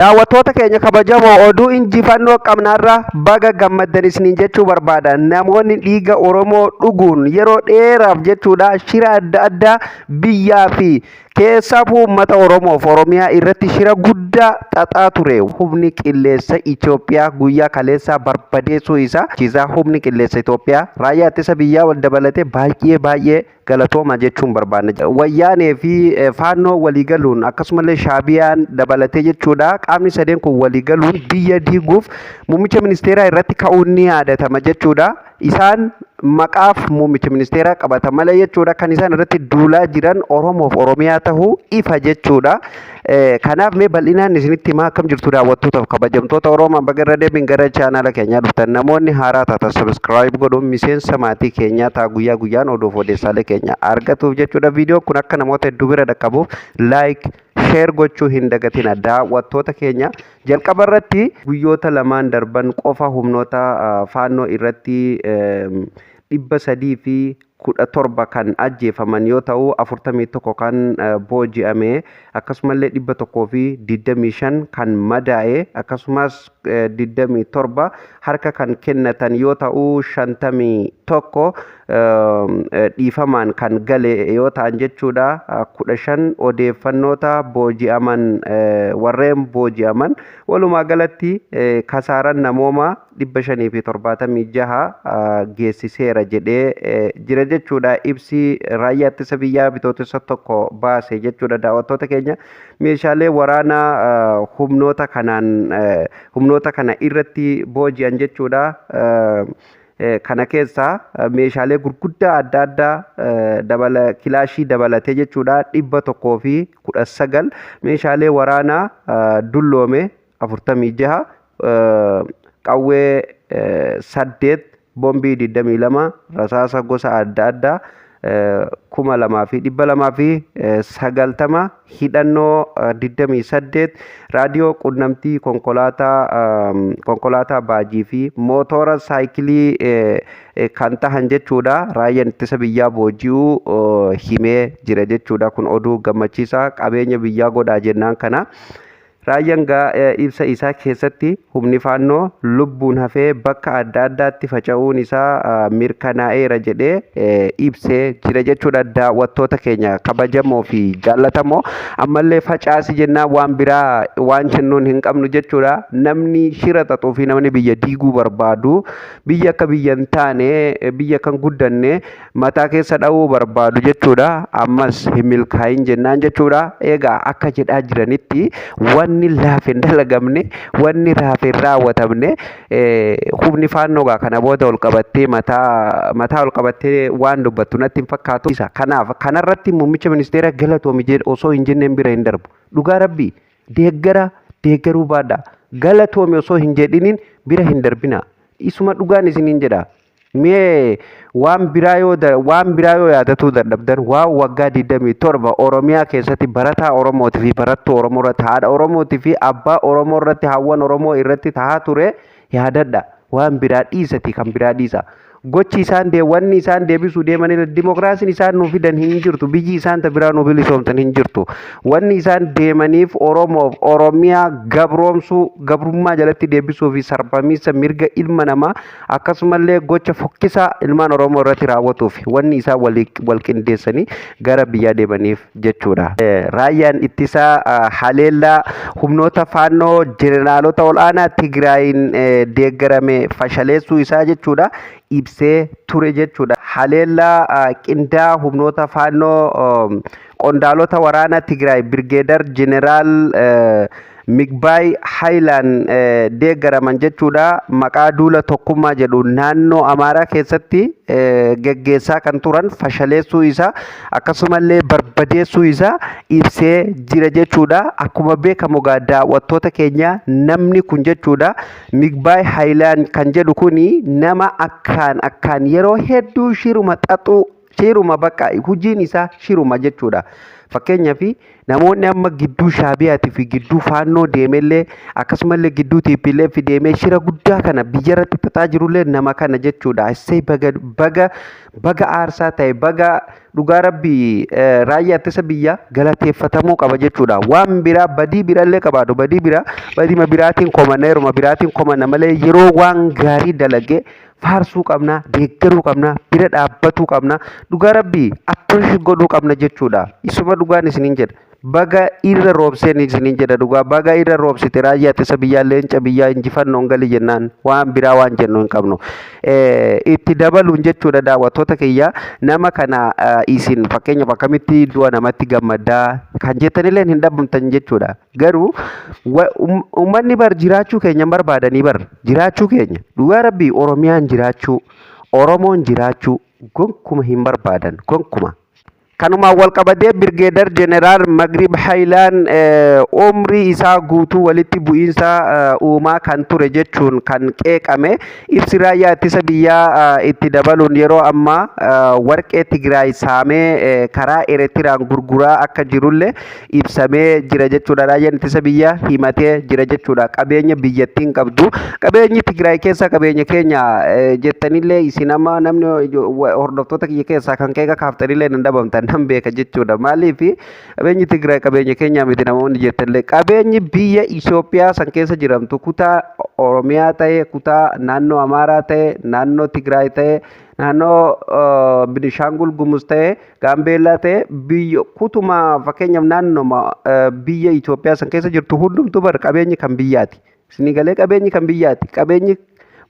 Daawwattoota keenya kabajamoo, oduu injifannoo qabnaarra baga gammaddan isiniin jechuu barbaada. Namoonni dhiiga Oromoo dhuguun yeroo dheeraaf jechuudha shira adda addaa biyyaa fi keessaafuu uummata Oromoof Oromiyaa irratti shira guddaa xaxaa ture. Humni qilleensa Itoophiyaa guyyaa kaleessaa barbadeessuu isaa humni qilleensa Itoophiyaa raayyaa ittisa biyyaa wal dabalatee baay'ee baay'ee galatooma jechuun barbaanna. Wayyaanee fi faannoo walii galuun, akkasumallee Shaabiyaan dabalatee jechuudha. Qaamni sadeen kun walii galuun biyya diiguuf muummicha ministeeraa irratti ka'uun ni yaadatama jechuudha. Isaan maqaaf muummicha ministeeraa qabata malee jechuudha. Kan isaan irratti duulaa jiran Oromoof Oromiyaa tahuu ifa jechuudha. Kanaaf mee bal'inaan isinitti himaa. Akkam jirtu daawwattootaaf kabajamtoota Oromoo? Baga irra deebiin gara chaanaala keenyaa dhuftan. Namoonni haaraa taatan subscribe godhuun miseensa maatii keenyaa ta'a, guyyaa guyyaan oduuf odeessaalee keenya argatuuf jechuudha. Viidiyoo kun akka namoota hedduu bira dhaqqabuuf like, share gochuu hin dagatina. Daawwattoota keenya, jalqaba irratti guyyoota 2n darban qofa humnoota faannoo irratti 317 kan ajjeefaman yoo ta'u, 41 kan booji'ame, akkasumallee 125 kan madaa'e, akkasumas 27 harka kan kennatan yoo ta'u, 51 dhiifamaan kan gale yoo ta'an jechuudha. 15 odeeffannoota booji'aman, warreen booji'aman. Walumaa galatti kasaaran namooma 576 geessiseera jedhee jira jechuudha. Ibsi raayyaa ittisa biyyaa Bitootessa 1 baase jechuudha. Daawwattoota keenya, meeshaalee waraanaa humnoota kanaan humnoota kana irratti booji'an jechuudha. Kana keessaa meeshaalee gurguddaa adda addaa dabala kilaashii dabalatee jechuudha 119, meeshaalee waraanaa dulloome 46, qawwee 8, boombii 22, rasaasa gosa adda addaa 2290, hidhannoo 28, raadiyoo qunnamtii, konkolaataa baajii fi mootora saayikilii kan tahan jechuudha. Raayyaan ittisa biyyaa booji'uu himee jira jechuudha. Kun oduu gammachiisaa, qabeenya biyyaa godhaa jennaan kana. Raayyaan ibsa isaa keessatti humni faannoo lubbuun hafee bakka adda addaatti faca'uun isaa mirkanaa'eera jedhee ibsee jira jechuudha. Daawwattoota keenya kabajamoo fi jaallatamoo, ammallee facaasi jennaan waan biraa waan jennuun hin qabnu jechuudha. Namni shira xaxuu fi namni biyya diiguu barbaadu, biyya akka biyya hin taane, biyya kan guddanne mataa keessa dha'uu barbaadu jechuudha. Ammas hin milkaa'in jennaan jechuudha. Egaa akka jedhaa jiranitti wanni laafe hin dalagamne, wanni raafe hin raawwatamne. Humni faannoo gaa kana booda ol qabattee mataa mataa ol qabattee waan dubbattu natti hin fakkaatu. Kanaaf kanarratti muummicha ministeera galatoomi jedhe osoo hin jenneen bira hin darbu. Dhugaa rabbii, deeggara deeggaruu baadha. Galatoomi osoo hin jedhiniin bira hin darbina. Isuma dhugaan isiniin jedha. Mee waan biraa yoo yaadatuu dadhabdan, waan waggaa 27 Oromiyaa keessatti barataa Oromootii fi barattuu Oromoo irratti, haadha Oromootii fi abbaa Oromoo irratti, hawwan Oromoo irratti tahaa ture yaadadha. Waan biraa dhiisati, kan biraa dhiisa. Gochi isaan wanni isaan deebisuu deeman, dimokiraasiin isaan nuu fidan hin jirtu. Biyyi isaan ta biraa nuu bilisoomtan hin jirtu. Wanni isaan deemaniif Oromoof Oromiyaa gabroomsuu, gabrummaa jalatti deebisuu fi sarbamiinsa mirga ilma namaa, akkasumallee gocha fokkisaa ilmaan Oromoo irratti raawwatuuf wanni isaan wal qindeessanii gara biyyaa deemaniif jechuudha. Raayyaan ittisaa haleellaa humnoota faannoo jeneraalota ol'aanaa Tigraayin deeggarame fashaleessuu isaa jechuudha ibsee ture jechuudha. Haleellaa qindaa humnoota faannoo qondaalota waraanaa Tigraay Birgeedar Jeneraal Migbaay Haayilaan deeggaraman jechuudha. Maqaa duula tokkummaa jedhu naannoo Amaaraa keessatti geggeessaa kan turan fashaleessuu isaa, akkasumallee barbadeessuu isaa ibsee jira jechuudha. Akkuma beekamu gaa daawwattoota keenya, namni kun jechuudha, Migbaay Haayilaan kan jedhu kuni, nama akkaan akkaan yeroo hedduu shiruma xaxuu, shiruma, bakka hojiin isaa shiruma jechuudha. Fakkeenyaaf, namoonni amma gidduu Shaabiyaatii fi gidduu Faannoo deemellee, akkasumallee gidduu TPLF deemee shira guddaa kana biyya irratti xaxaa jirullee nama kana jechuudha. Essee, baga baga baga aarsaa ta'e, baga dhugaa rabbii raayyaa ittisa biyyaa galateeffatamuu qaba jechuudha. Waan biraa badii birallee qabaatu, badii biraa badima biraatiin komanna, yeruma biraatiin komanna malee, yeroo waan gaarii dalage faarsuu qabna, deeggaruu qabna, bira dhaabbatuu qabna, dhugaa rabbii appreciate godhuu qabna jechuudha. Isuma dhugaan isiniin jedha. Baga irra roobseen isiniin jedha, dhugaa baga irra roobsite raayyaa ittisa biyyaa, leenca biyyaa, injifannoon gali jennaan, waan biraa waan jennu hin qabnu. Itti dabaluun jechuudha, daawwattoota kiyya, nama kana isin fakkeenyaaf akkamitti du'a namatti gammaddaa kan jettanillee hin dhabamtan jechuudha. Garuu uummanni bar jiraachuu keenya hin barbaadanii, bar jiraachuu keenya, dhugaa rabbii Oromiyaan jiraachuu, Oromoon jiraachuu gonkuma hin barbaadan, gonkuma. Kanumaan wal qabatee Birgeedar Jeneraal Magrib Hayilaan umrii isaa guutuu walitti bu'iinsa uumaa kan ture jechuun kan qeeqame ibsi raayyaa ittisa biyyaa itti dabaluun, yeroo ammaa warqee Tigraay saamee karaa Eritiraan gurguraa akka jirullee ibsamee jira jechuudha. Raayyaan ittisa biyyaa himatee jira jechuudha. Qabeenya biyyattiin qabdu, qabeenyi Tigraay keessa qabeenya keenya jettanillee, isin amma namni hordoftoota kiyya keessaa kan qeeqa kaaftanillee nan dhabamtan nan beeka jechuudha. Maaliif qabeenyi Tigraay qabeenya keenya miti namoonni jettanillee, qabeenyi biyya Itoophiyaa san keessa jiramtu, kutaa Oromiyaa ta'e, kutaa naannoo Amaaraa ta'e, naannoo Tigraay ta'e, naannoo Binishaangul Gumuz ta'e, Gaambeellaa ta'e, biyya kutuma fakkeenyaaf naannoma biyya Itoophiyaa san keessa jirtu hundumtuu bar qabeenyi kan biyyaati. Isinii galee? Qabeenyi kan biyyaati. Qabeenyi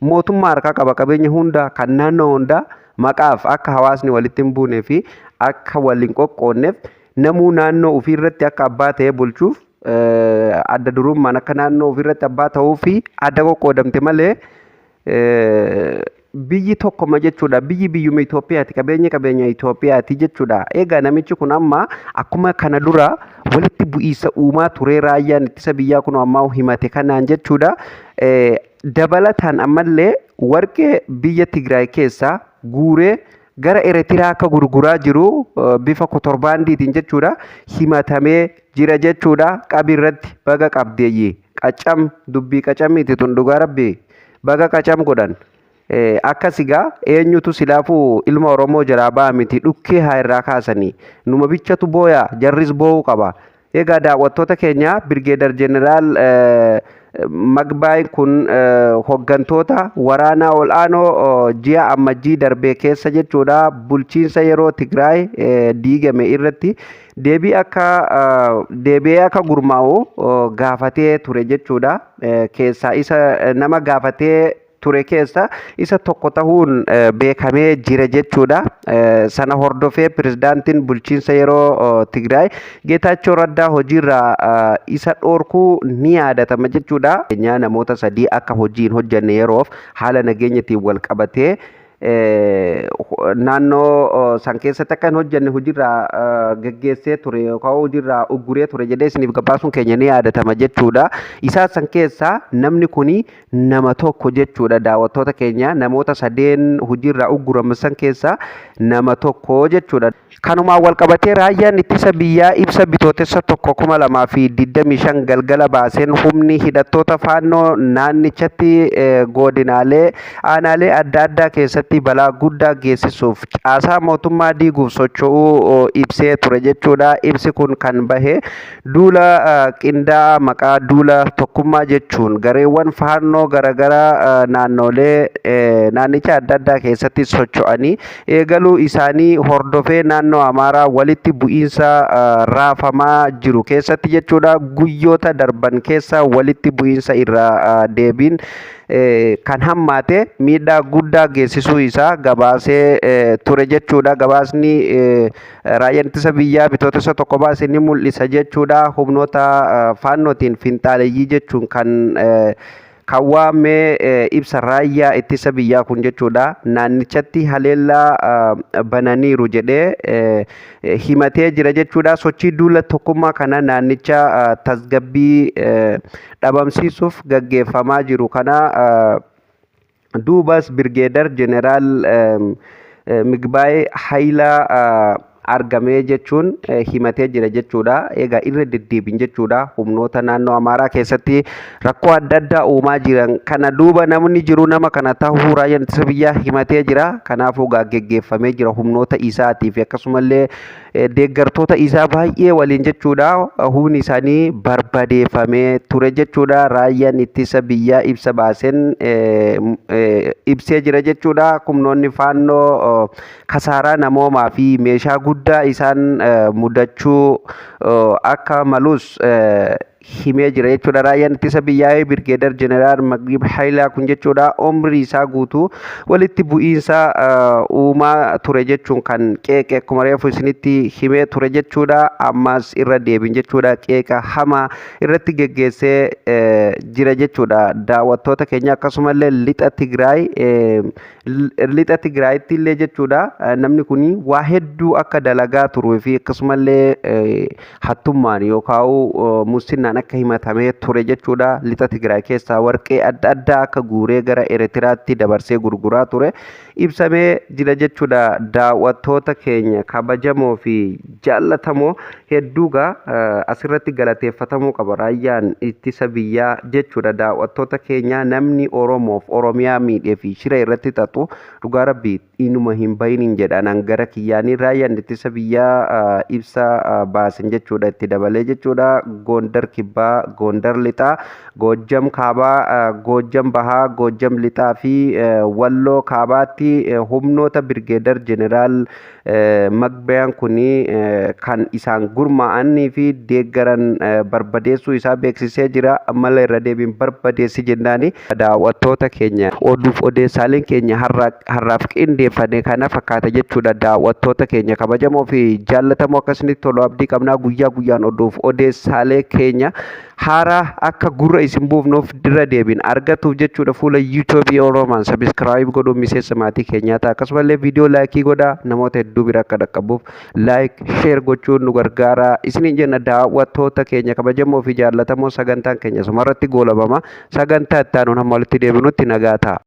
mootummaa harkaa qaba, qabeenya hundaa kan naannoo hundaa. Maqaaf akka hawaasni walitti hin buunee fi akka wal hin qoqqoonneef, namuu naannoo ofii irratti akka abbaa ta'ee bulchuuf, adda durummaan akka naannoo ofii irratti abbaa ta'uu fi adda qoqqoodamte malee biyyi tokkoma jechuudha. Biyyi biyyuma Itoophiyaati. Qabeenyi qabeenya Itoophiyaati jechuudha. Egaa namichi kun amma akkuma kana dura walitti bu'iinsa uumaa ture, raayyaan ittisa biyyaa kun ammaa himate kanaan jechuudha. Dabalataan ammallee warqee biyya Tigraay keessaa guuree gara Eretiraa akka gurguraa jiru bifa kotorbaandiitiin jechuudha himatamee jira jechuudha. Qabi irratti baga qabdeeyyi. Qacam dubbii qacamiiti tun, dhugaa rabbi baga qacam godhan. Akkas egaa, eenyutu silaafuu ilma Oromoo jalaa ba'a miti, dhukkee haa irraa kaasanii. Numa bichatu booyaa, jarris boo'uu qaba. Egaa daawwattoota keenya, Birgeedar Jeneraal Magbaay kun hoggantoota waraanaa ol'aanoo ji'a Ammajjii darbee keessa jechuudha bulchiinsa yeroo Tigraay diigame irratti deebii akka deebi'ee akka gurmaa'u gaafatee ture jechuudha. Keessaa isa nama gaafatee ture keessa isa tokko ta'uun beekamee jira jechuudha. Sana hordofee pirezidaantiin bulchiinsa yeroo Tigraay Geetaachoo Raddaa hojiirraa isa dhoorkuu ni yaadatama jechuudha. Namoota sadii akka hojii hin hojjenne yeroof haala nageenyatiin wal qabatee naannoo san keessatti akka hin hojjenne hojiirraa geggeessee ture yookaan hojiirraa ugguree ture jedhee isiniif gabaasuun keenya ni yaadatama jechuudha. Isaa san keessaa namni kuni nama tokko jechuudha, daawwattoota keenya, namoota sadeen hojiirraa ugguraman san keessaa nama tokko jechuudha. Kanumaan wal qabatee raayyaan ittisa biyyaa ibsa Bitootessa 1, 2025 galgala baaseen, humni hidhattoota Faannoo naannichatti godinaalee aanaalee adda addaa keessatti balaa guddaa geessisuuf caasaa mootummaa diiguuf socho'uu ibsee ture jechuudha. Ibsi kun kan bahe duula qindaa'aa maqaa duula tokkummaa jechuun gareewwan Faannoo garaagaraa naannolee naannicha adda addaa keessatti socho'anii eegaluu isaanii hordofee naannoo Amaaraa walitti bu'iinsa raafamaa jiru keessatti jechuudha, guyyoota darban keessa walitti bu'iinsa irraa deebiin kan hammaate miidhaa guddaa geessisuu isaa gabaasee ture jechuudha. Gabaasni raayyaan ittisa biyyaa Bitootessa 1 baase ni mul'isa jechuudha. Humnoota Faannootiin finxaaleyyii jechuun kan waamee ibsa raayyaa ittisa biyyaa kun jechuudha, naannichatti haleellaa bananiiru jedhee himatee jira jechuudha. Sochii duula tokkummaa kana naannicha tasgabbii dhabamsiisuuf gaggeeffamaa jiru kana duubas Birgeedar Jeneraal Migbaay Hayilaa argamee jechuun himatee jira jechuudha. Egaa irra deddeebiin jechuudha humnoota naannoo Amaaraa keessatti rakkoo adda addaa uumaa jiran kana duuba namni jiru nama kana tahuu raayyaan ittisa biyyaa himatee jira. Kanaafuu egaa geggeeffamee jira humnoota isaatii fi akkasumallee deeggartoota isaa baay'ee waliin jechuudha humni isaanii barbadeeffamee ture jechuudha. Raayyaan ittisa biyyaa ibsa baaseen ibsee jira jechuudha. Humnoonni faannoo kasaaraa namoomaa fi meeshaa guddaa isaan mudachuu akka malus himee jira jechuudha. Raayyaan ittisa biyyaa Birgeedar Jeneraal Magriib Hayilaa kun jechuudha umrii isaa guutuu walitti bu'iinsa uumaa ture jechuun kan qeeqe akkuma reefu isinitti himee ture jechuudha. Ammas irra deebiin jechuudha qeeqa hamaa irratti geggeessee jira jechuudha. Daawwattoota keenya, akkasumallee lixa Tigraay, lixa Tigraayitti illee jechuudha namni kun waa hedduu akka dalagaa turuu fi akkasumallee hattummaan yookaan mussinnaan akka himatamee ture jechuudha. Lixa Tigraay keessaa warqee adda addaa akka guuree gara Eritiraatti dabarsee gurguraa ture ibsamee jira jechuudha. Daawwattoota keenya kabajamoo fi jaallatamoo, hedduugaa asirratti galateeffatamuu qaba raayyaan ittisa biyyaa jechuudha. Daawwattoota keenya, namni Oromoof Oromiyaa miidhee fi shira irratti xaxu dhugaa rabbii inuma hin bayiniin jedhaan gara kiyyaanii. Raayyaan ittisa biyyaa ibsa baasan jechuudha itti dabalee jechuudha Goondar kibbaa, Goondar lixaa, Goojjam kaabaa, Goojjam bahaa, Goojjam lixaa fi Walloo kaabaatti humnoota Birgeedar Jeneraal Magbayaan kun kan isaan gurmaa'anii fi deeggaran barbadeessuu isaa beeksisee jira. Ammallee irra deebiin barbadeessi jennaani. Daawwattoota keenya, oduuf odeessaaleen keenya har'aaf qindeeffame kana fakkaata jechuudha. Daawwattoota keenya kabajamoo fi jaallatamoo, akkasinitti tolu abdii qabnaa. Guyyaa guyyaan oduuf odeessaalee keenya haaraa akka gurra isin buufnuuf dirra deebiin argatuuf jechuudha fuula YouTubeii Oroomaan subscribe godhuun miseensa maatii keenyaa ta'a. Akkasumallee viidiyoo likeii godhaa, namoota hedduu bira akka dhaqqabuuf like, share gochuun nu gargaara isiniin jenna. Daawwattoota keenya kabajamoo fi jaallatamoo, sagantaan keenya sumarratti goolabama. Sagantaa itti aanuun hamma walitti deebinutti nagaa ta'a.